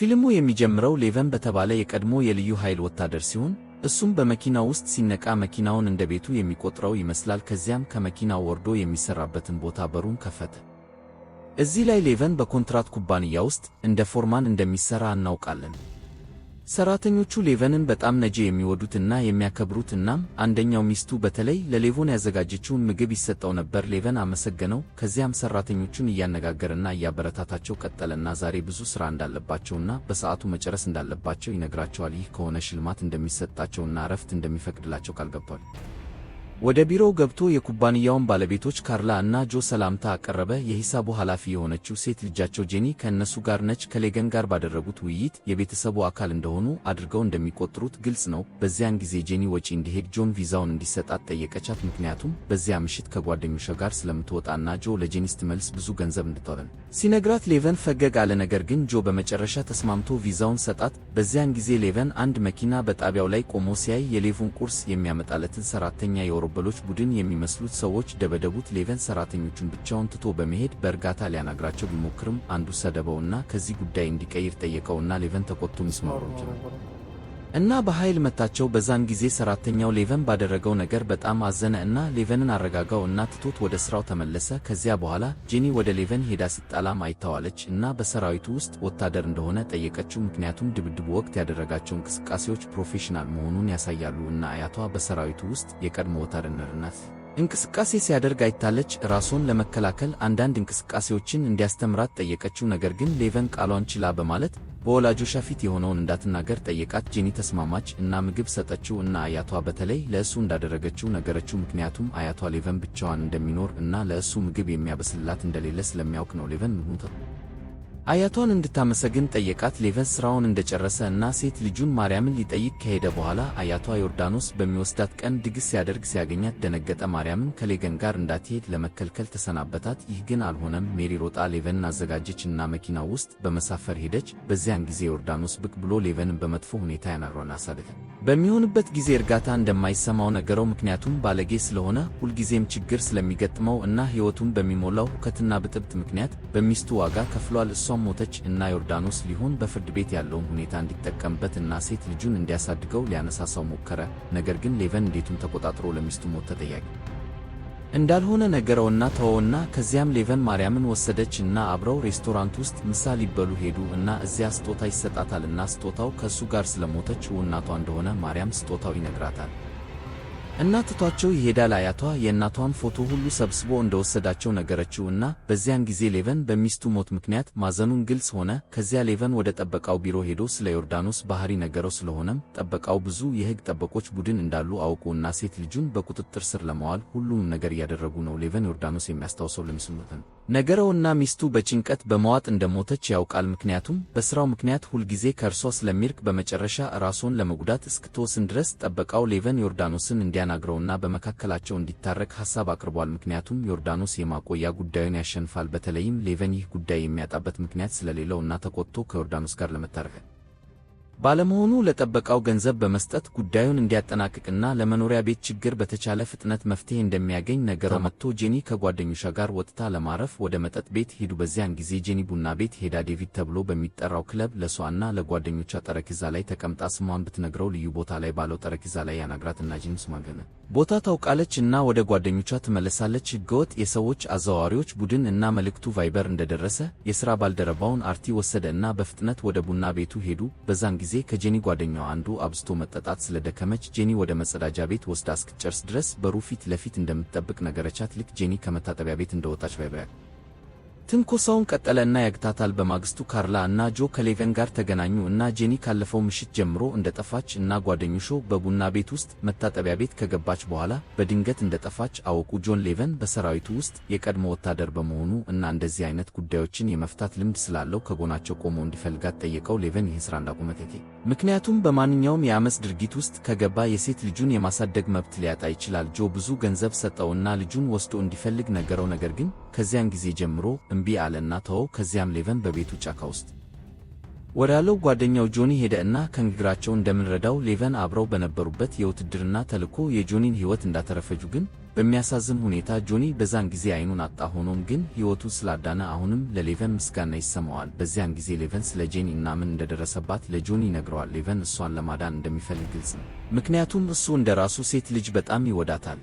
ፊልሙ የሚጀምረው ሌቨን በተባለ የቀድሞ የልዩ ኃይል ወታደር ሲሆን እሱም በመኪናው ውስጥ ሲነቃ መኪናውን እንደ ቤቱ የሚቆጥረው ይመስላል። ከዚያም ከመኪናው ወርዶ የሚሰራበትን ቦታ በሩን ከፈተ። እዚህ ላይ ሌቨን በኮንትራት ኩባንያ ውስጥ እንደ foreman እንደሚሰራ እናውቃለን። ሰራተኞቹ ሌቨንን በጣም ነጄ የሚወዱትና የሚያከብሩት፣ እናም አንደኛው ሚስቱ በተለይ ለሌቮን ያዘጋጀችውን ምግብ ይሰጠው ነበር። ሌቨን አመሰገነው። ከዚያም ሰራተኞቹን እያነጋገረና እያበረታታቸው ቀጠለና ዛሬ ብዙ ሥራ እንዳለባቸውና በሰዓቱ መጨረስ እንዳለባቸው ይነግራቸዋል። ይህ ከሆነ ሽልማት እንደሚሰጣቸውና እረፍት እንደሚፈቅድላቸው ቃል ገብቷል። ወደ ቢሮው ገብቶ የኩባንያውን ባለቤቶች ካርላ እና ጆ ሰላምታ አቀረበ። የሂሳቡ ኃላፊ የሆነችው ሴት ልጃቸው ጄኒ ከእነሱ ጋር ነች። ከሌቨን ጋር ባደረጉት ውይይት የቤተሰቡ አካል እንደሆኑ አድርገው እንደሚቆጥሩት ግልጽ ነው። በዚያን ጊዜ ጄኒ ወጪ እንዲሄድ ጆን ቪዛውን እንዲሰጣት ጠየቀቻት። ምክንያቱም በዚያ ምሽት ከጓደኞቿ ጋር ስለምትወጣና ጆ ለጄኒ ስትመልስ ብዙ ገንዘብ እንድትሆን ሲነግራት ሌቨን ፈገግ አለ። ነገር ግን ጆ በመጨረሻ ተስማምቶ ቪዛውን ሰጣት። በዚያን ጊዜ ሌቨን አንድ መኪና በጣቢያው ላይ ቆሞ ሲያይ የሌቮን ቁርስ የሚያመጣለትን ሰራተኛ የወሮበሎች ቡድን የሚመስሉት ሰዎች ደበደቡት። ሌቨን ሰራተኞቹን ብቻውን ትቶ በመሄድ በእርጋታ ሊያናግራቸው ቢሞክርም አንዱ ሰደበውና ከዚህ ጉዳይ እንዲቀይር ጠየቀውና ሌቨን ተቆጥቶ ሚስማሩ እና በኃይል መታቸው። በዛን ጊዜ ሰራተኛው ሌቨን ባደረገው ነገር በጣም አዘነ እና ሌቨንን አረጋጋው እና ትቶት ወደ ስራው ተመለሰ። ከዚያ በኋላ ጄኒ ወደ ሌቨን ሄዳ ሲጣላም አይታዋለች እና በሰራዊቱ ውስጥ ወታደር እንደሆነ ጠየቀችው። ምክንያቱም ድብድቡ ወቅት ያደረጋቸው እንቅስቃሴዎች professional መሆኑን ያሳያሉ እና አያቷ በሰራዊቱ ውስጥ የቀድሞ ወታደር ናት። እንቅስቃሴ ሲያደርግ አይታለች። ራሱን ለመከላከል አንዳንድ እንቅስቃሴዎችን እንዲያስተምራት ጠየቀችው። ነገር ግን ሌቨን ቃሏን ችላ በማለት በወላጆቿ ፊት የሆነውን እንዳትናገር ጠየቃት። ጄኒ ተስማማች እና ምግብ ሰጠችው እና አያቷ በተለይ ለእሱ እንዳደረገችው ነገረችው። ምክንያቱም አያቷ ሌቨን ብቻዋን እንደሚኖር እና ለእሱ ምግብ የሚያበስልላት እንደሌለ ስለሚያውቅ ነው። ሌቨን ምግቡን አያቷን እንድታመሰግን ጠየቃት። ሌቨን ስራውን እንደጨረሰ እና ሴት ልጁን ማርያምን ሊጠይቅ ከሄደ በኋላ አያቷ ዮርዳኖስ በሚወስዳት ቀን ድግስ ሲያደርግ ሲያገኛት ደነገጠ። ማርያምን ከሌቨን ጋር እንዳትሄድ ለመከልከል ተሰናበታት። ይህ ግን አልሆነም። ሜሪ ሮጣ ሌቨንን አዘጋጀች እና መኪናው ውስጥ በመሳፈር ሄደች። በዚያን ጊዜ ዮርዳኖስ ብቅ ብሎ ሌቨንን በመጥፎ ሁኔታ ያናግረውና አሳደገ። በሚሆንበት ጊዜ እርጋታ እንደማይሰማው ነገረው። ምክንያቱም ባለጌ ስለሆነ ሁልጊዜም ችግር ስለሚገጥመው እና ሕይወቱን በሚሞላው ሁከትና ብጥብጥ ምክንያት በሚስቱ ዋጋ ከፍሏል። እሷም ሞተች እና ዮርዳኖስ ሊሆን በፍርድ ቤት ያለውን ሁኔታ እንዲጠቀምበት እና ሴት ልጁን እንዲያሳድገው ሊያነሳሳው ሞከረ። ነገር ግን ሌቨን ንዴቱን ተቆጣጥሮ ለሚስቱ ሞት ተጠያቂ እንዳልሆነ ነገረውና ተወውና ከዚያም ሌቨን ማርያምን ወሰደች እና አብረው ሬስቶራንት ውስጥ ምሳ ሊበሉ ሄዱ እና እዚያ ስጦታ ይሰጣታል እና ስጦታው ከእሱ ጋር ስለሞተችው እናቷ እንደሆነ ማርያም ስጦታው ይነግራታል እና ትቷቸው ይሄዳል። አያቷ የእናቷን ፎቶ ሁሉ ሰብስቦ እንደወሰዳቸው ነገረችው እና በዚያን ጊዜ ሌቨን በሚስቱ ሞት ምክንያት ማዘኑን ግልጽ ሆነ። ከዚያ ሌቨን ወደ ጠበቃው ቢሮ ሄዶ ስለ ዮርዳኖስ ባህሪ ነገረው። ስለሆነም ጠበቃው ብዙ የሕግ ጠበቆች ቡድን እንዳሉ አውቆ እና ሴት ልጁን በቁጥጥር ስር ለማዋል ሁሉንም ነገር እያደረጉ ነው። ሌቨን ዮርዳኖስ የሚያስታውሰው ለሚስቱ ነገረውና ሚስቱ በጭንቀት በመዋጥ እንደሞተች ያውቃል። ምክንያቱም በስራው ምክንያት ሁልጊዜ ከእርሷ ስለሚርቅ በመጨረሻ ራሱን ለመጉዳት እስክትወስን ድረስ ጠበቃው ሌቨን ዮርዳኖስን እንዲያናግረውና በመካከላቸው እንዲታረቅ ሐሳብ አቅርቧል። ምክንያቱም ዮርዳኖስ የማቆያ ጉዳዩን ያሸንፋል። በተለይም ሌቨን ይህ ጉዳይ የሚያጣበት ምክንያት ስለሌለው እና ተቆጥቶ ከዮርዳኖስ ጋር ለመታረቅ ባለመሆኑ ለጠበቃው ገንዘብ በመስጠት ጉዳዩን እንዲያጠናቅቅና ለመኖሪያ ቤት ችግር በተቻለ ፍጥነት መፍትሄ እንደሚያገኝ ነገረው። መጥቶ ጄኒ ከጓደኞቿ ጋር ወጥታ ለማረፍ ወደ መጠጥ ቤት ሄዱ። በዚያን ጊዜ ጄኒ ቡና ቤት ሄዳ ዴቪድ ተብሎ በሚጠራው ክለብ ለሷና ለጓደኞቿ ጠረጴዛ ላይ ተቀምጣ ስሟን ብትነግረው ልዩ ቦታ ላይ ባለው ጠረጴዛ ላይ ያናግራትና ጄኒ ስሟን ቦታ ታውቃለች እና ወደ ጓደኞቿ ትመለሳለች። ህገወጥ የሰዎች አዘዋዋሪዎች ቡድን እና መልእክቱ ቫይበር እንደደረሰ የሥራ ባልደረባውን አርቲ ወሰደ እና በፍጥነት ወደ ቡና ቤቱ ሄዱ። በዛን ጊዜ ከጄኒ ጓደኛዋ አንዱ አብዝቶ መጠጣት ስለደከመች ጄኒ ወደ መጸዳጃ ቤት ወስዳ እስክትጨርስ ድረስ በሩ ፊት ለፊት እንደምትጠብቅ ነገረቻት። ልክ ጄኒ ከመታጠቢያ ቤት እንደወጣች ቫይበር ትንኮሳውን ቀጠለ እና ያግታታል። በማግስቱ ካርላ እና ጆ ከሌቨን ጋር ተገናኙ እና ጄኒ ካለፈው ምሽት ጀምሮ እንደጠፋች እና ጓደኞቿ በቡና ቤት ውስጥ መታጠቢያ ቤት ከገባች በኋላ በድንገት እንደጠፋች አወቁ። ጆን ሌቨን በሰራዊቱ ውስጥ የቀድሞ ወታደር በመሆኑ እና እንደዚህ አይነት ጉዳዮችን የመፍታት ልምድ ስላለው ከጎናቸው ቆሞ እንዲፈልጋት ጠየቀው። ሌቨን ይህን ስራ እንዳቆመ ምክንያቱም በማንኛውም የአመፅ ድርጊት ውስጥ ከገባ የሴት ልጁን የማሳደግ መብት ሊያጣ ይችላል። ጆ ብዙ ገንዘብ ሰጠውና ልጁን ወስዶ እንዲፈልግ ነገረው። ነገር ግን ከዚያን ጊዜ ጀምሮ እምቢ አለና ተወው። ከዚያም ሌቨን በቤቱ ጫካ ውስጥ ወዳለው ጓደኛው ጆኒ ሄደ እና ከንግግራቸው እንደምንረዳው ሌቨን አብረው በነበሩበት የውትድርና ተልዕኮ የጆኒን ሕይወት እንዳተረፈጁ ግን በሚያሳዝን ሁኔታ ጆኒ በዛን ጊዜ አይኑን አጣ። ሆኖም ግን ሕይወቱን ስላዳነ አሁንም ለሌቨን ምስጋና ይሰማዋል። በዚያን ጊዜ ሌቨን ስለ ጄኒ እና ምን እንደደረሰባት ለጆኒ ይነግረዋል። ሌቨን እሷን ለማዳን እንደሚፈልግ ግልጽ ነው፣ ምክንያቱም እሱ እንደ ራሱ ሴት ልጅ በጣም ይወዳታል።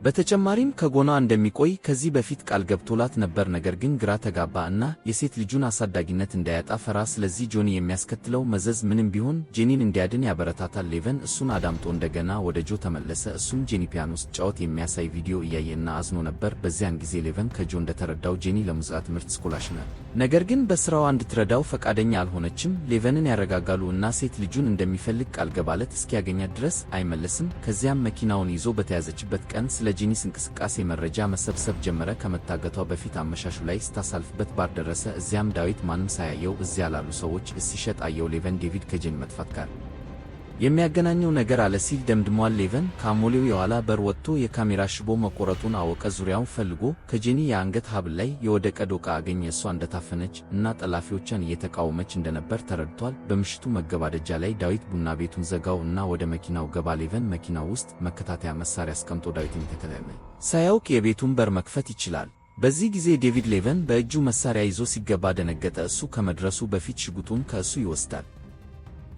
በተጨማሪም ከጎኗ እንደሚቆይ ከዚህ በፊት ቃል ገብቶላት ነበር። ነገር ግን ግራ ተጋባ እና የሴት ልጁን አሳዳጊነት እንዳያጣ ፈራ። ስለዚህ ጆኒ የሚያስከትለው መዘዝ ምንም ቢሆን ጄኒን እንዲያድን ያበረታታል። ሌቨን እሱን አዳምጦ እንደገና ወደ ጆ ተመለሰ። እሱም ጄኒ ፒያኖ ስትጫወት የሚያሳይ ቪዲዮ እያየ እና አዝኖ ነበር። በዚያን ጊዜ ሌቨን ከጆ እንደተረዳው ጄኒ ለሙዚቃ ትምህርት scholarship፣ ነገር ግን በስራዋ እንድትረዳው ፈቃደኛ አልሆነችም። ሌቨንን ያረጋጋሉ እና ሴት ልጁን እንደሚፈልግ ቃል ገባለት። እስኪያገኛት ድረስ አይመለስም። ከዚያም መኪናውን ይዞ በተያዘችበት ቀን ስለ ጄኒስ እንቅስቃሴ መረጃ መሰብሰብ ጀመረ። ከመታገቷ በፊት አመሻሹ ላይ ስታሳልፍበት ባር ደረሰ። እዚያም ዳዊት ማንም ሳያየው እዚያ ላሉ ሰዎች ሲሸጥ አየው። ሌቨን ዴቪድ ከጄኒ መጥፋት ጋር የሚያገናኘው ነገር አለ ሲል ደምድሟል። ሌቨን ከአሞሌው የኋላ በር ወጥቶ የካሜራ ሽቦ መቆረጡን አወቀ። ዙሪያውን ፈልጎ ከጄኒ የአንገት ሐብል ላይ የወደቀ ዶቃ አገኘ። እሷ እንደታፈነች እና ጠላፊዎቿን እየተቃወመች እንደነበር ተረድቷል። በምሽቱ መገባደጃ ላይ ዳዊት ቡና ቤቱን ዘጋው እና ወደ መኪናው ገባ። ሌቨን መኪናው ውስጥ መከታተያ መሳሪያ አስቀምጦ ዳዊትን ይከተላል። ሳያውቅ የቤቱን በር መክፈት ይችላል። በዚህ ጊዜ ዴቪድ ሌቨን በእጁ መሳሪያ ይዞ ሲገባ ደነገጠ። እሱ ከመድረሱ በፊት ሽጉጡን ከእሱ ይወስዳል።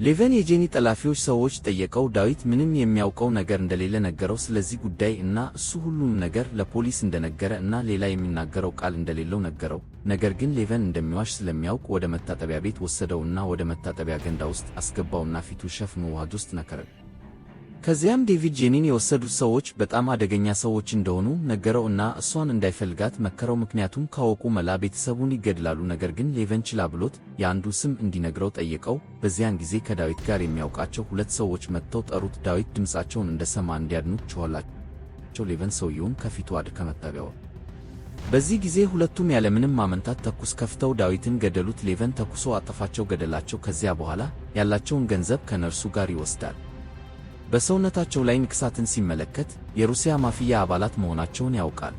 ሌቨን የጄኒ ጠላፊዎች ሰዎች ጠየቀው። ዳዊት ምንም የሚያውቀው ነገር እንደሌለ ነገረው ስለዚህ ጉዳይ እና እሱ ሁሉንም ነገር ለፖሊስ እንደነገረ እና ሌላ የሚናገረው ቃል እንደሌለው ነገረው። ነገር ግን ሌቨን እንደሚዋሽ ስለሚያውቅ ወደ መታጠቢያ ቤት ወሰደው እና ወደ መታጠቢያ ገንዳ ውስጥ አስገባውና ፊቱ ሸፍኖ ውሃ ውስጥ ነከረው። ከዚያም ዴቪድ ጄኒን የወሰዱት ሰዎች በጣም አደገኛ ሰዎች እንደሆኑ ነገረው እና እሷን እንዳይፈልጋት መከረው። ምክንያቱም ካወቁ መላ ቤተሰቡን ይገድላሉ። ነገር ግን ሌቨን ችላ ብሎት የአንዱ ስም እንዲነግረው ጠየቀው። በዚያን ጊዜ ከዳዊት ጋር የሚያውቃቸው ሁለት ሰዎች መጥተው ጠሩት። ዳዊት ድምፃቸውን እንደሰማ እንዲያድኑት ጮኸላቸው። ሌቨን ሰውየውን ከፊቱ ከመታጠቢያው። በዚህ ጊዜ ሁለቱም ያለምንም ማመንታት ተኩስ ከፍተው ዳዊትን ገደሉት። ሌቨን ተኩሶ አጠፋቸው፣ ገደላቸው። ከዚያ በኋላ ያላቸውን ገንዘብ ከነርሱ ጋር ይወስዳል። በሰውነታቸው ላይ ንቅሳትን ሲመለከት የሩሲያ ማፊያ አባላት መሆናቸውን ያውቃል።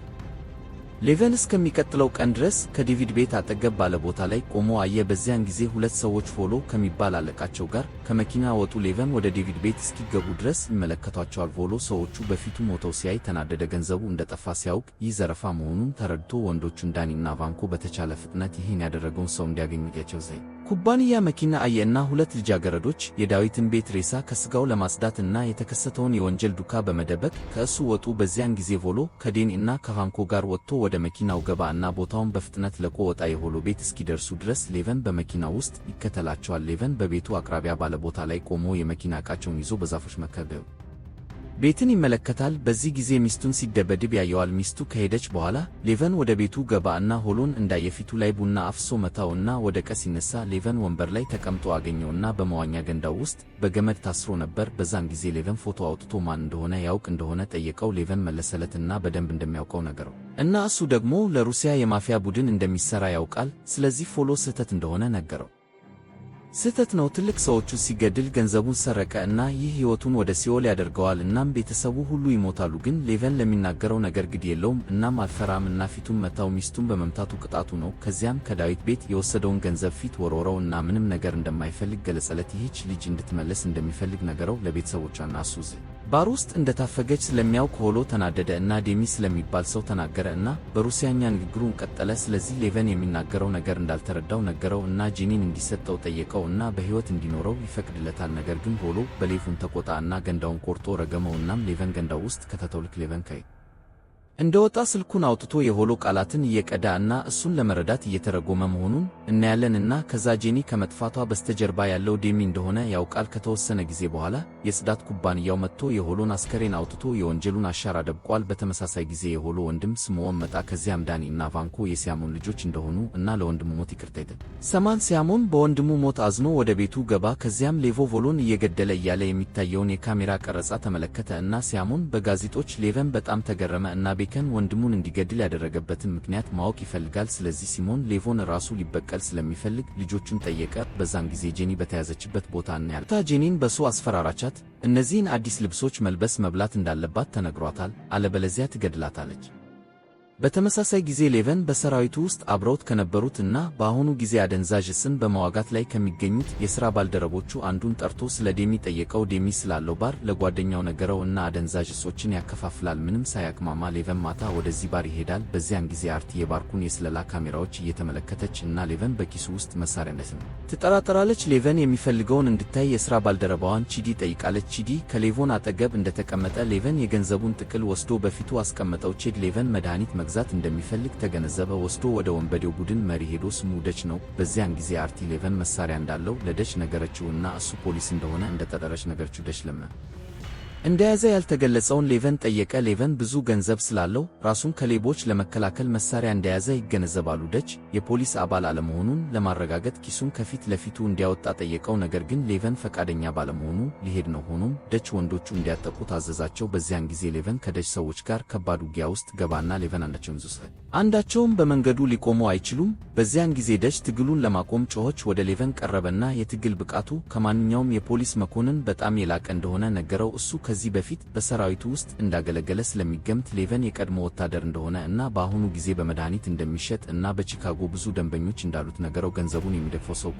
ሌቨን እስከሚቀጥለው ቀን ድረስ ከዴቪድ ቤት አጠገብ ባለ ቦታ ላይ ቆሞ አየ። በዚያን ጊዜ ሁለት ሰዎች ፎሎ ከሚባል አለቃቸው ጋር ከመኪና ወጡ። ሌቨን ወደ ዴቪድ ቤት እስኪገቡ ድረስ ይመለከቷቸዋል። ፎሎ ሰዎቹ በፊቱ ሞተው ሲያይ ተናደደ። ገንዘቡ እንደጠፋ ሲያውቅ ይህ ዘረፋ መሆኑን ተረድቶ ወንዶቹን ዳኒና ቫንኮ በተቻለ ፍጥነት ይህን ያደረገውን ሰው እንዲያገኙ ዘይ ኩባንያ መኪና አየና ሁለት ልጃገረዶች የዳዊትን ቤት ሬሳ ከስጋው ለማጽዳት እና የተከሰተውን የወንጀል ዱካ በመደበቅ ከእሱ ወጡ። በዚያን ጊዜ ቮሎ ከዴኒ እና ከቫንኮ ጋር ወጥቶ ወደ መኪናው ገባ እና ቦታውን በፍጥነት ለቆ ወጣ። የሆሎ ቤት እስኪደርሱ ድረስ ሌቨን በመኪናው ውስጥ ይከተላቸዋል። ሌቨን በቤቱ አቅራቢያ ባለ ቦታ ላይ ቆሞ የመኪና ዕቃቸውን ይዞ በዛፎች መከበብ ቤትን ይመለከታል። በዚህ ጊዜ ሚስቱን ሲደበድብ ያየዋል። ሚስቱ ከሄደች በኋላ ሌቨን ወደ ቤቱ ገባ እና ሆሎን እንዳየ ፊቱ ላይ ቡና አፍሶ መታው እና ወደቀ። ሲነሳ ሌቨን ወንበር ላይ ተቀምጦ አገኘውና በመዋኛ ገንዳው ውስጥ በገመድ ታስሮ ነበር። በዛን ጊዜ ሌቨን ፎቶ አውጥቶ ማን እንደሆነ ያውቅ እንደሆነ ጠየቀው። ሌቨን መለሰለት እና በደንብ እንደሚያውቀው ነገረው እና እሱ ደግሞ ለሩሲያ የማፊያ ቡድን እንደሚሰራ ያውቃል። ስለዚህ ፎሎ ስህተት እንደሆነ ነገረው። ስህተት ነው። ትልቅ ሰዎቹ ሲገድል ገንዘቡን ሰረቀ እና ይህ ሕይወቱን ወደ ሲኦል ያደርገዋል። እናም ቤተሰቡ ሁሉ ይሞታሉ። ግን ሌቨን ለሚናገረው ነገር ግድ የለውም። እናም አልፈራም እና ፊቱን መታው። ሚስቱን በመምታቱ ቅጣቱ ነው። ከዚያም ከዳዊት ቤት የወሰደውን ገንዘብ ፊት ወረወረው እና ምንም ነገር እንደማይፈልግ ገለጸለት። ይህች ልጅ እንድትመለስ እንደሚፈልግ ነገረው ለቤተሰቦቿና እሱ ባር ውስጥ እንደታፈገች ስለሚያውቅ ሆሎ ተናደደ እና ዴሚ ስለሚባል ሰው ተናገረ እና በሩሲያኛ ንግግሩን ቀጠለ። ስለዚህ ሌቨን የሚናገረው ነገር እንዳልተረዳው ነገረው እና ጄኒን እንዲሰጠው ጠየቀው እና በሕይወት እንዲኖረው ይፈቅድለታል። ነገር ግን ሆሎ በሌቨን ተቆጣ እና ገንዳውን ቆርጦ ረገመው። እናም ሌቨን ገንዳው ውስጥ ከተተው። ልክ ሌቨን ከይ እንደወጣ ስልኩን አውጥቶ የሆሎ ቃላትን እየቀዳ እና እሱን ለመረዳት እየተረጎመ መሆኑን እናያለን እና ከዛ ጄኒ ከመጥፋቷ በስተጀርባ ያለው ዴሚ እንደሆነ ያውቃል። ከተወሰነ ጊዜ በኋላ የጽዳት ኩባንያው መጥቶ የሆሎን አስከሬን አውጥቶ የወንጀሉን አሻራ ደብቋል። በተመሳሳይ ጊዜ የሆሎ ወንድም ስምዖን መጣ። ከዚያም ዳኒ እና ቫንኮ የሲያሞን ልጆች እንደሆኑ እና ለወንድሙ ሞት ይቅርታ ሰማን። ሲያሞን በወንድሙ ሞት አዝኖ ወደ ቤቱ ገባ። ከዚያም ሌቮ ቮሎን እየገደለ እያለ የሚታየውን የካሜራ ቀረጻ ተመለከተ እና ሲያሞን በጋዜጦች ሌቨን በጣም ተገረመ እና ቤከን ወንድሙን እንዲገድል ያደረገበትን ምክንያት ማወቅ ይፈልጋል። ስለዚህ ሲሞን ሌቮን ራሱ ሊበቀል ስለሚፈልግ ልጆቹን ጠየቀ። በዛን ጊዜ ጄኒ በተያዘችበት ቦታ እናያለን። ጄኒን በሱ አስፈራራቻት። እነዚህን አዲስ ልብሶች መልበስ መብላት እንዳለባት ተነግሯታል፣ አለበለዚያ ትገድላታለች። በተመሳሳይ ጊዜ ሌቨን በሰራዊቱ ውስጥ አብረውት ከነበሩት እና በአሁኑ ጊዜ አደንዛዥ ዕፅን በመዋጋት ላይ ከሚገኙት የሥራ ባልደረቦቹ አንዱን ጠርቶ ስለ ዴሚ ጠየቀው። ዴሚ ስላለው ባር ለጓደኛው ነገረው እና አደንዛዥ ዕፆችን ያከፋፍላል። ምንም ሳያቅማማ ሌቨን ማታ ወደዚህ ባር ይሄዳል። በዚያን ጊዜ አርቲ የባርኩን የስለላ ካሜራዎች እየተመለከተች እና ሌቨን በኪሱ ውስጥ መሳሪያ እንደያዘ ትጠራጠራለች። ሌቨን የሚፈልገውን እንድታይ የሥራ ባልደረባዋን ቺዲ ጠይቃለች። ቺዲ ከሌቮን አጠገብ እንደተቀመጠ ሌቨን የገንዘቡን ጥቅል ወስዶ በፊቱ አስቀመጠው። ቼድ ሌቨን መድኃኒት መግዛት እንደሚፈልግ ተገነዘበ። ወስዶ ወደ ወንበዴው ቡድን መሪ ሄዶ ስሙ ደች ነው። በዚያን ጊዜ አርቲ ሌቨን መሳሪያ እንዳለው ለደች ነገረችው እና እሱ ፖሊስ እንደሆነ እንደጠረጠረች ነገረችው። ደች ለምን እንደያዘ ያልተገለጸውን ሌቨን ጠየቀ። ሌቨን ብዙ ገንዘብ ስላለው ራሱን ከሌቦች ለመከላከል መሳሪያ እንደያዘ ይገነዘባሉ። ደች የፖሊስ አባል አለመሆኑን ለማረጋገጥ ኪሱን ከፊት ለፊቱ እንዲያወጣ ጠየቀው። ነገር ግን ሌቨን ፈቃደኛ ባለመሆኑ ሊሄድ ነው። ሆኖም ደች ወንዶቹ እንዲያጠቁት አዘዛቸው። በዚያን ጊዜ ሌቨን ከደች ሰዎች ጋር ከባድ ውጊያ ውስጥ ገባና ሌቨን አንዳቸውም በመንገዱ ሊቆሙ አይችሉም። በዚያን ጊዜ ደች ትግሉን ለማቆም ጮኸች። ወደ ሌቨን ቀረበና የትግል ብቃቱ ከማንኛውም የፖሊስ መኮንን በጣም የላቀ እንደሆነ ነገረው። እሱ ከዚህ በፊት በሰራዊቱ ውስጥ እንዳገለገለ ስለሚገምት ሌቨን የቀድሞ ወታደር እንደሆነ እና በአሁኑ ጊዜ በመድኃኒት እንደሚሸጥ እና በቺካጎ ብዙ ደንበኞች እንዳሉት ነገረው። ገንዘቡን የሚደግፈው ሰው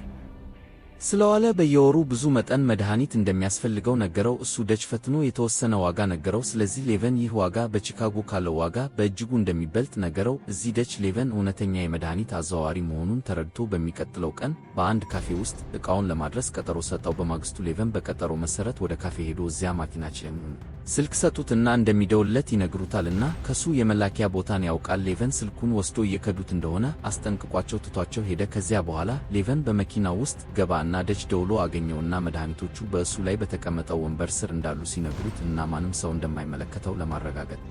ስለዋለ በየወሩ ብዙ መጠን መድኃኒት እንደሚያስፈልገው ነገረው። እሱ ደች ፈትኖ የተወሰነ ዋጋ ነገረው። ስለዚህ ሌቨን ይህ ዋጋ በቺካጎ ካለው ዋጋ በእጅጉ እንደሚበልጥ ነገረው። እዚህ ደች ሌቨን እውነተኛ የመድኃኒት አዘዋዋሪ መሆኑን ተረድቶ በሚቀጥለው ቀን በአንድ ካፌ ውስጥ ዕቃውን ለማድረስ ቀጠሮ ሰጠው። በማግስቱ ሌቨን በቀጠሮ መሰረት ወደ ካፌ ሄዶ እዚያ ማኪናችን ስልክ ሰጡትና እንደሚደውልለት ይነግሩታልና ከሱ የመላኪያ ቦታን ያውቃል። ሌቨን ስልኩን ወስዶ እየከዱት እንደሆነ አስጠንቅቋቸው ትቷቸው ሄደ። ከዚያ በኋላ ሌቨን በመኪናው ውስጥ ገባ እና ደች ደውሎ አገኘውና መድኃኒቶቹ በእሱ ላይ በተቀመጠው ወንበር ስር እንዳሉ ሲነግሩት እና ማንም ሰው እንደማይመለከተው ለማረጋገጥ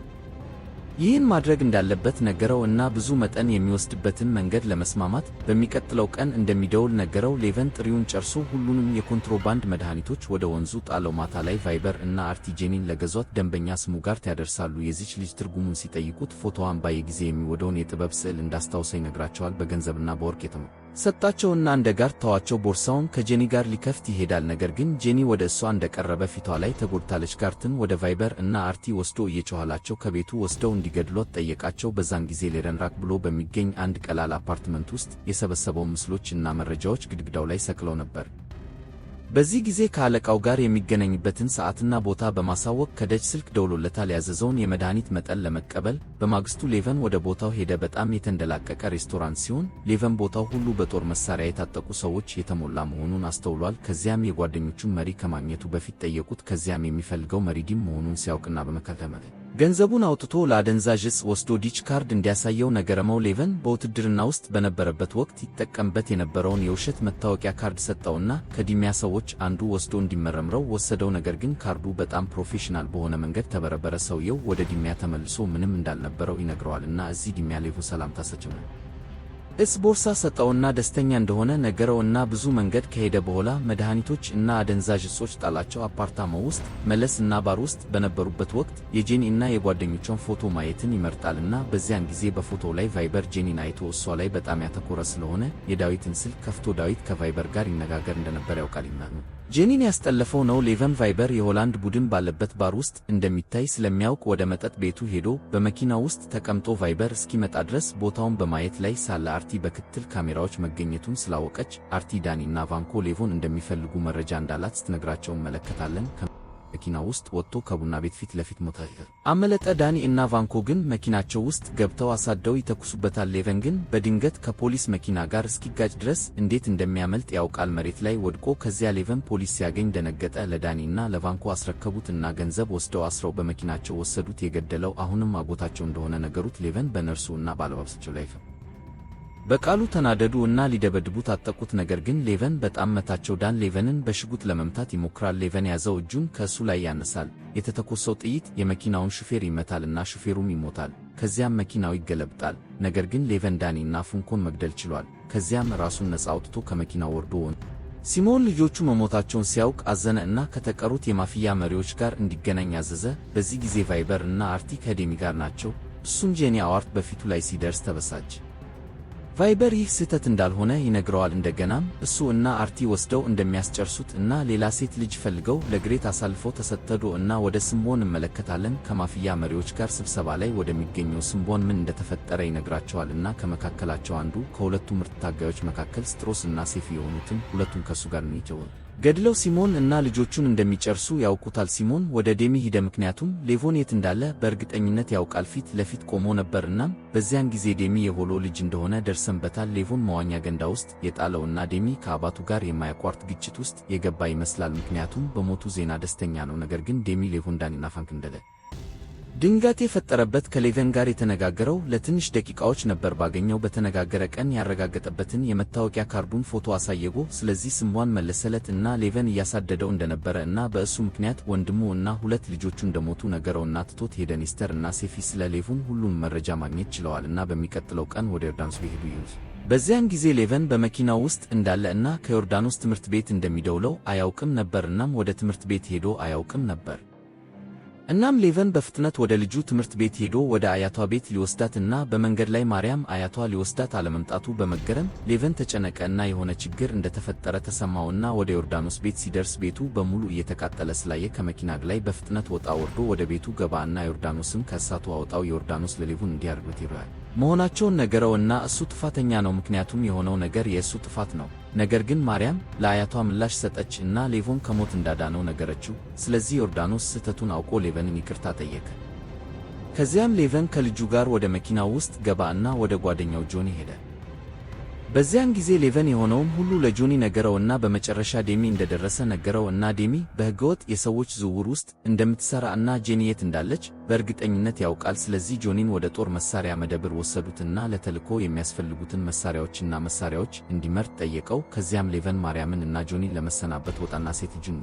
ይህን ማድረግ እንዳለበት ነገረው እና ብዙ መጠን የሚወስድበትን መንገድ ለመስማማት በሚቀጥለው ቀን እንደሚደውል ነገረው። ሌቨን ጥሪውን ጨርሶ ሁሉንም የኮንትሮባንድ መድኃኒቶች ወደ ወንዙ ጣለው። ማታ ላይ ቫይበር እና አርቲ ጄኒን ለገዟት ደንበኛ ስሙ ጋር ያደርሳሉ። የዚች ልጅ ትርጉሙን ሲጠይቁት ፎቶዋን ባየ ጊዜ የሚወደውን የጥበብ ስዕል እንዳስታውሰ ይነግራቸዋል። በገንዘብና በወርቅ የተሞ ሰጣቸውና እንደ ጋር ተዋቸው። ቦርሳውን ከጄኒ ጋር ሊከፍት ይሄዳል። ነገር ግን ጄኒ ወደ እሷ እንደቀረበ ፊቷ ላይ ተጎድታለች። ጋርትን ወደ ቫይበር እና አርቲ ወስዶ እየጮኸላቸው ከቤቱ ወስደው እንዲገድሏት ጠየቃቸው። በዛን ጊዜ ሌረን ራቅ ብሎ በሚገኝ አንድ ቀላል አፓርትመንት ውስጥ የሰበሰበው ምስሎች እና መረጃዎች ግድግዳው ላይ ሰቅለው ነበር። በዚህ ጊዜ ከአለቃው ጋር የሚገናኝበትን ሰዓትና ቦታ በማሳወቅ ከደች ስልክ ደውሎለታል ያዘዘውን የመድኃኒት መጠን ለመቀበል። በማግስቱ ሌቨን ወደ ቦታው ሄደ። በጣም የተንደላቀቀ ሬስቶራንት ሲሆን ሌቨን ቦታው ሁሉ በጦር መሳሪያ የታጠቁ ሰዎች የተሞላ መሆኑን አስተውሏል። ከዚያም የጓደኞቹን መሪ ከማግኘቱ በፊት ጠየቁት። ከዚያም የሚፈልገው መሪ ዲም መሆኑን ሲያውቅና በመከተመ ገንዘቡን አውጥቶ ለአደንዛዥ ዕፅ ወስዶ ዲች ካርድ እንዲያሳየው ነገረመው። ሌቨን በውትድርና ውስጥ በነበረበት ወቅት ይጠቀምበት የነበረውን የውሸት መታወቂያ ካርድ ሰጠውና ከዲሚያ ሰዎች አንዱ ወስዶ እንዲመረምረው ወሰደው። ነገር ግን ካርዱ በጣም ፕሮፌሽናል በሆነ መንገድ ተበረበረ። ሰውየው ወደ ዲሚያ ተመልሶ ምንም እንዳልነበረው ይነግረዋል እና እዚህ ዲሚያ ሌቮ ሰላምታ ሰጭም እጽ ቦርሳ ሰጠውና ደስተኛ እንደሆነ ነገረውና ብዙ መንገድ ከሄደ በኋላ መድኃኒቶች እና አደንዛዥ እጾች ጣላቸው። አፓርታማው ውስጥ መለስ እና ባር ውስጥ በነበሩበት ወቅት የጄኒ እና የጓደኞቿን ፎቶ ማየትን ይመርጣልና በዚያን ጊዜ በፎቶው ላይ ቫይበር ጄኒን አይቶ እሷ ላይ በጣም ያተኮረ ስለሆነ የዳዊትን ስልክ ከፍቶ ዳዊት ከቫይበር ጋር ይነጋገር እንደነበር ያውቃል። ጄኒን ያስጠለፈው ነው። ሌቨን ቫይበር የሆላንድ ቡድን ባለበት ባር ውስጥ እንደሚታይ ስለሚያውቅ ወደ መጠጥ ቤቱ ሄዶ በመኪናው ውስጥ ተቀምጦ ቫይበር እስኪመጣ ድረስ ቦታውን በማየት ላይ ሳለ አርቲ በክትትል ካሜራዎች መገኘቱን ስላወቀች አርቲ ዳኒ እና ቫንኮ ሌቮን እንደሚፈልጉ መረጃ እንዳላት ስትነግራቸው እንመለከታለን። መኪና ውስጥ ወጥቶ ከቡና ቤት ፊት ለፊት ሞተ አመለጠ። ዳኒ እና ቫንኮ ግን መኪናቸው ውስጥ ገብተው አሳደው ይተኩሱበታል። ሌቨን ግን በድንገት ከፖሊስ መኪና ጋር እስኪጋጭ ድረስ እንዴት እንደሚያመልጥ ያውቃል። መሬት ላይ ወድቆ ከዚያ ሌቨን ፖሊስ ሲያገኝ ደነገጠ። ለዳኒ እና ለቫንኮ አስረከቡት እና ገንዘብ ወስደው አስረው በመኪናቸው ወሰዱት። የገደለው አሁንም አጎታቸው እንደሆነ ነገሩት። ሌቨን በነርሱ እና በአለባበሳቸው ላይ በቃሉ ተናደዱ እና ሊደበድቡት አጠቁት። ነገር ግን ሌቨን በጣም መታቸው። ዳን ሌቨንን በሽጉጥ ለመምታት ይሞክራል። ሌቨን ያዘው እጁን ከእሱ ላይ ያነሳል። የተተኮሰው ጥይት የመኪናውን ሹፌር ይመታል እና ሹፌሩም ይሞታል። ከዚያም መኪናው ይገለብጣል። ነገር ግን ሌቨን ዳኒ እና ፉንኮን መግደል ችሏል። ከዚያም ራሱን ነፃ አውጥቶ ከመኪናው ወርዶ ሲሞን ልጆቹ መሞታቸውን ሲያውቅ አዘነ እና ከተቀሩት የማፊያ መሪዎች ጋር እንዲገናኝ አዘዘ። በዚህ ጊዜ ቫይበር እና አርቲ ከዴሚ ጋር ናቸው። እሱም ጄኒ አዋርት በፊቱ ላይ ሲደርስ ተበሳጨ። ቫይበር ይህ ስህተት እንዳልሆነ ይነግረዋል። እንደገናም እሱ እና አርቲ ወስደው እንደሚያስጨርሱት እና ሌላ ሴት ልጅ ፈልገው ለግሬት አሳልፈው ተሰጥተዶ እና ወደ ስምቦን እንመለከታለን። ከማፍያ መሪዎች ጋር ስብሰባ ላይ ወደሚገኘው ስምቦን ምን እንደተፈጠረ ይነግራቸዋል እና ከመካከላቸው አንዱ ከሁለቱ ምርጥ ታጋዮች መካከል ስትሮስ እና ሴፊ የሆኑትን ሁለቱን ከሱ ጋር ነው ገድለው ሲሞን እና ልጆቹን እንደሚጨርሱ ያውቁታል። ሲሞን ወደ ዴሚ ሂደ፣ ምክንያቱም ሌቮን የት እንዳለ በእርግጠኝነት ያውቃል። ፊት ለፊት ቆሞ ነበር። እናም በዚያን ጊዜ ዴሚ የሆሎ ልጅ እንደሆነ ደርሰንበታል። ሌቮን መዋኛ ገንዳ ውስጥ የጣለው እና ዴሚ ከአባቱ ጋር የማያቋርጥ ግጭት ውስጥ የገባ ይመስላል፣ ምክንያቱም በሞቱ ዜና ደስተኛ ነው። ነገር ግን ዴሚ ሌቮን ዳኒና ፋንክ እንደለ ድንጋጤ የፈጠረበት ከሌቨን ጋር የተነጋገረው ለትንሽ ደቂቃዎች ነበር። ባገኘው በተነጋገረ ቀን ያረጋገጠበትን የመታወቂያ ካርዱን ፎቶ አሳየጎ። ስለዚህ ስሟን መለሰለት እና ሌቨን እያሳደደው እንደነበረ እና በእሱ ምክንያት ወንድሙ እና ሁለት ልጆቹ እንደሞቱ ነገረውና ትቶት ሄደ። ኔስተር እና ሴፊ ስለ ሌቮን ሁሉን መረጃ ማግኘት ችለዋል እና በሚቀጥለው ቀን ወደ ዮርዳኖስ ሄዱ። ይዩዝ በዚያን ጊዜ ሌቨን በመኪናው ውስጥ እንዳለ እና ከዮርዳኖስ ትምህርት ቤት እንደሚደውለው አያውቅም ነበር። እናም ወደ ትምህርት ቤት ሄዶ አያውቅም ነበር። እናም ሌቨን በፍጥነት ወደ ልጁ ትምህርት ቤት ሄዶ ወደ አያቷ ቤት ሊወስዳት እና በመንገድ ላይ ማርያም አያቷ ሊወስዳት አለመምጣቱ በመገረም ሌቨን ተጨነቀ እና የሆነ ችግር እንደተፈጠረ ተሰማውና ወደ ዮርዳኖስ ቤት ሲደርስ ቤቱ በሙሉ እየተቃጠለ ስላየ ከመኪና ላይ በፍጥነት ወጣ ወርዶ ወደ ቤቱ ገባ እና ዮርዳኖስም ከእሳቱ አወጣው። ዮርዳኖስ ለሌቮን እንዲያርጉት ይሯል መሆናቸውን ነገረው እና እሱ ጥፋተኛ ነው፣ ምክንያቱም የሆነው ነገር የእሱ ጥፋት ነው። ነገር ግን ማርያም ለአያቷ ምላሽ ሰጠች እና ሌቮን ከሞት እንዳዳነው ነገረችው። ስለዚህ ዮርዳኖስ ስህተቱን አውቆ ሌቨንን ይቅርታ ጠየቀ። ከዚያም ሌቨን ከልጁ ጋር ወደ መኪናው ውስጥ ገባ እና ወደ ጓደኛው ጆኒ ሄደ። በዚያን ጊዜ ሌቨን የሆነውም ሁሉ ለጆኒ ነገረውና በመጨረሻ ዴሚ እንደደረሰ ነገረው እና ዴሚ በሕገወጥ የሰዎች ዝውውር ውስጥ እንደምትሠራ እና ጄኒ የት እንዳለች በእርግጠኝነት ያውቃል። ስለዚህ ጆኒን ወደ ጦር መሳሪያ መደብር ወሰዱትና ለተልዕኮ የሚያስፈልጉትን መሳሪያዎችና መሳሪያዎች እንዲመርጥ ጠየቀው። ከዚያም ሌቨን ማርያምን እና ጆኒን ለመሰናበት ወጣና ሴት ልጁን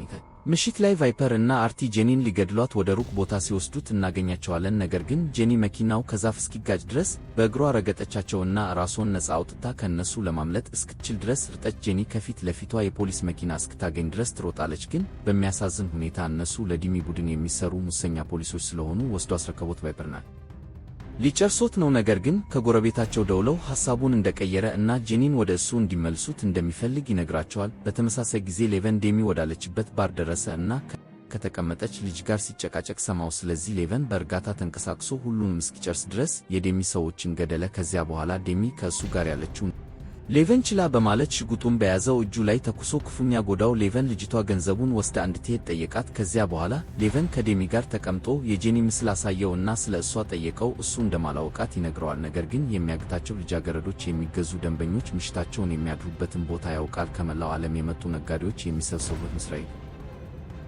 ምሽት ላይ ቫይፐር እና አርቲ ጄኒን ሊገድሏት ወደ ሩቅ ቦታ ሲወስዱት እናገኛቸዋለን። ነገር ግን ጄኒ መኪናው ከዛፍ እስኪጋጭ ድረስ በእግሯ ረገጠቻቸውና ራሷን ነፃ አውጥታ ከእነሱ ለማምለጥ እስክትችል ድረስ ሮጠች። ጄኒ ከፊት ለፊቷ የፖሊስ መኪና እስክታገኝ ድረስ ትሮጣለች። ግን በሚያሳዝን ሁኔታ እነሱ ለዲሚ ቡድን የሚሰሩ ሙሰኛ ፖሊሶች ስለሆኑ ወስዶ አስረከቦት ቫይፐርናል ሊጨርሶት ነው። ነገር ግን ከጎረቤታቸው ደውለው ሐሳቡን እንደቀየረ እና ጄኒን ወደ እሱ እንዲመልሱት እንደሚፈልግ ይነግራቸዋል። በተመሳሳይ ጊዜ ሌቨን ዴሚ ወዳለችበት ባር ደረሰ እና ከተቀመጠች ልጅ ጋር ሲጨቃጨቅ ሰማው። ስለዚህ ሌቨን በእርጋታ ተንቀሳቅሶ ሁሉንም እስኪጨርስ ድረስ የዴሚ ሰዎችን ገደለ። ከዚያ በኋላ ዴሚ ከእሱ ጋር ያለችውን ሌቨን ችላ በማለት ሽጉጡን በያዘው እጁ ላይ ተኩሶ ክፉኛ ጎዳው። ሌቨን ልጅቷ ገንዘቡን ወስዳ እንድትሄድ ጠየቃት። ከዚያ በኋላ ሌቨን ከዴሚ ጋር ተቀምጦ የጄኒ ምስል አሳየው እና ስለ እሷ ጠየቀው። እሱ እንደማላወቃት ይነግረዋል። ነገር ግን የሚያግታቸው ልጃገረዶች የሚገዙ ደንበኞች ምሽታቸውን የሚያድሩበትን ቦታ ያውቃል። ከመላው ዓለም የመጡ ነጋዴዎች የሚሰበሰቡበት መስሪያ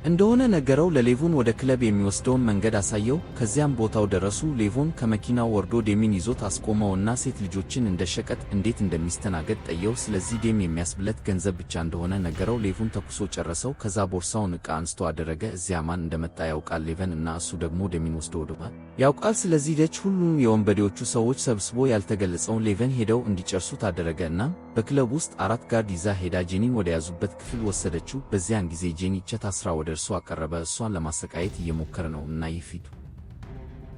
እንደሆነ ነገረው። ለሌቮን ወደ ክለብ የሚወስደውን መንገድ አሳየው። ከዚያም ቦታው ደረሱ። ሌቮን ከመኪናው ወርዶ ዴሚን ይዞት አስቆመውና ሴት ልጆችን እንደ ሸቀጥ እንዴት እንደሚስተናገድ ጠየው። ስለዚህ ዴም የሚያስብለት ገንዘብ ብቻ እንደሆነ ነገረው። ሌቮን ተኩሶ ጨረሰው። ከዛ ቦርሳውን ዕቃ አንስቶ አደረገ። እዚያ ማን እንደመጣ ያውቃል ሌቨን እና እሱ ደግሞ ዴሚን ወስዶ ወደ ያውቃል። ስለዚህ ደች ሁሉንም የወንበዴዎቹ ሰዎች ሰብስቦ ያልተገለጸውን ሌቨን ሄደው እንዲጨርሱት አደረገ። እናም በክለብ ውስጥ አራት guard ይዛ ሄዳ ጄኒን ወደ ያዙበት ክፍል ወሰደችው። በዚያን ጊዜ ጄኒ ታስራ ወደ እርሱ አቀረበ። እሷን ለማሰቃየት እየሞከረ ነው እና ይህ ፊቱ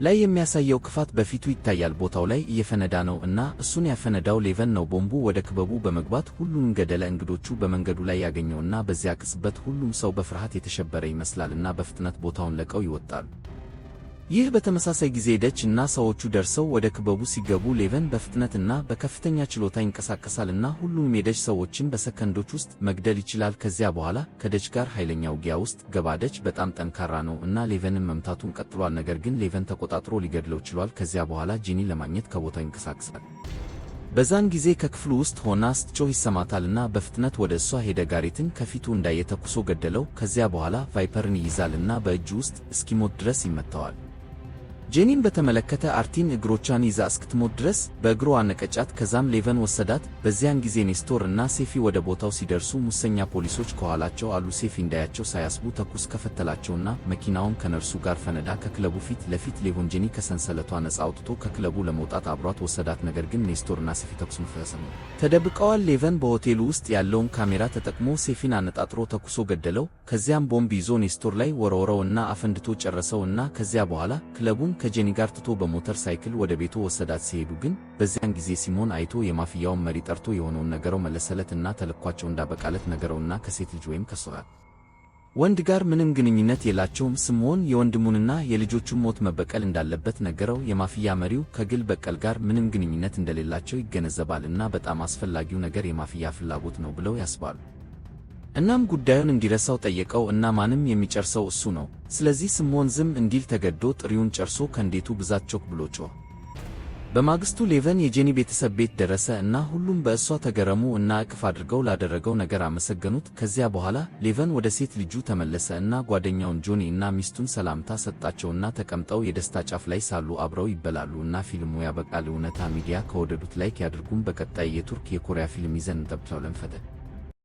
ላይ የሚያሳየው ክፋት በፊቱ ይታያል። ቦታው ላይ እየፈነዳ ነው እና እሱን ያፈነዳው ሌቨን ነው። ቦምቡ ወደ ክበቡ በመግባት ሁሉንም ገደለ። እንግዶቹ በመንገዱ ላይ ያገኘውና በዚያ ቅጽበት ሁሉም ሰው በፍርሃት የተሸበረ ይመስላል እና በፍጥነት ቦታውን ለቀው ይወጣሉ። ይህ በተመሳሳይ ጊዜ ደች እና ሰዎቹ ደርሰው ወደ ክበቡ ሲገቡ ሌቨን በፍጥነት እና በከፍተኛ ችሎታ ይንቀሳቀሳል እና ሁሉንም የደች ሰዎችን በሰከንዶች ውስጥ መግደል ይችላል። ከዚያ በኋላ ከደች ጋር ኃይለኛ ውጊያ ውስጥ ገባ። ደች በጣም ጠንካራ ነው እና ሌቨንን መምታቱን ቀጥሏል። ነገር ግን ሌቨን ተቆጣጥሮ ሊገድለው ችሏል። ከዚያ በኋላ ጄኒ ለማግኘት ከቦታው ይንቀሳቀሳል። በዛን ጊዜ ከክፍሉ ውስጥ ሆና ስትጮህ ይሰማታልና በፍጥነት ወደ እሷ ሄደ። ጋሬትን ከፊቱ እንዳየ ተኩሶ ገደለው። ከዚያ በኋላ ቫይፐርን ይይዛል እና በእጁ ውስጥ እስኪሞት ድረስ ይመታዋል። ጄኒን በተመለከተ አርቲን እግሮቿን ይዛ እስክትሞት ድረስ በእግሯ አነቀቻት። ከዛም ሌቨን ወሰዳት። በዚያን ጊዜ ኔስቶር እና ሴፊ ወደ ቦታው ሲደርሱ ሙሰኛ ፖሊሶች ከኋላቸው አሉ። ሴፊ እንዳያቸው ሳያስቡ ተኩስ ከፈተላቸውና መኪናውን ከነርሱ ጋር ፈነዳ። ከክለቡ ፊት ለፊት ሌቮን ጄኒ ከሰንሰለቷ ነፃ አውጥቶ ከክለቡ ለመውጣት አብሯት ወሰዳት። ነገር ግን ኔስቶር እና ሴፊ ተኩሱን ፈጸሙ፣ ተደብቀዋል። ሌቨን በሆቴሉ ውስጥ ያለውን ካሜራ ተጠቅሞ ሴፊን አነጣጥሮ ተኩሶ ገደለው። ከዚያም ቦምብ ይዞ ኔስቶር ላይ ወረወረው እና አፈንድቶ ጨረሰው እና ከዚያ በኋላ ክለቡን ከጄኒ ጋር ትቶ በሞተር ሳይክል ወደ ቤቱ ወሰዳት። ሲሄዱ ግን በዚያን ጊዜ ሲሞን አይቶ የማፊያውን መሪ ጠርቶ የሆነውን ነገረው። መለሰለት እና ተልዕኳቸው እንዳበቃለት ነገረውና ከሴት ልጅ ወይም ከሷ ወንድ ጋር ምንም ግንኙነት የላቸውም። ስምዖን የወንድሙንና የልጆቹን ሞት መበቀል እንዳለበት ነገረው። የማፊያ መሪው ከግል በቀል ጋር ምንም ግንኙነት እንደሌላቸው ይገነዘባል እና በጣም አስፈላጊው ነገር የማፊያ ፍላጎት ነው ብለው ያስባሉ። እናም ጉዳዩን እንዲረሳው ጠየቀው እና ማንም የሚጨርሰው እሱ ነው። ስለዚህ ስምዖን ዝም እንዲል ተገዶ ጥሪውን ጨርሶ ከንዴቱ ብዛት ጮክ ብሎ ጮኸ። በማግስቱ ሌቨን የጄኒ ቤተሰብ ቤት ደረሰ እና ሁሉም በእሷ ተገረሙ እና እቅፍ አድርገው ላደረገው ነገር አመሰገኑት። ከዚያ በኋላ ሌቨን ወደ ሴት ልጁ ተመለሰ እና ጓደኛውን ጆኒ እና ሚስቱን ሰላምታ ሰጣቸውና ተቀምጠው የደስታ ጫፍ ላይ ሳሉ አብረው ይበላሉ እና ፊልሙ ያበቃል። እውነታ ሚዲያ ከወደዱት like ያድርጉም። በቀጣይ የቱርክ የኮሪያ ፊልም ይዘን እንጠብቃለን። ፈተ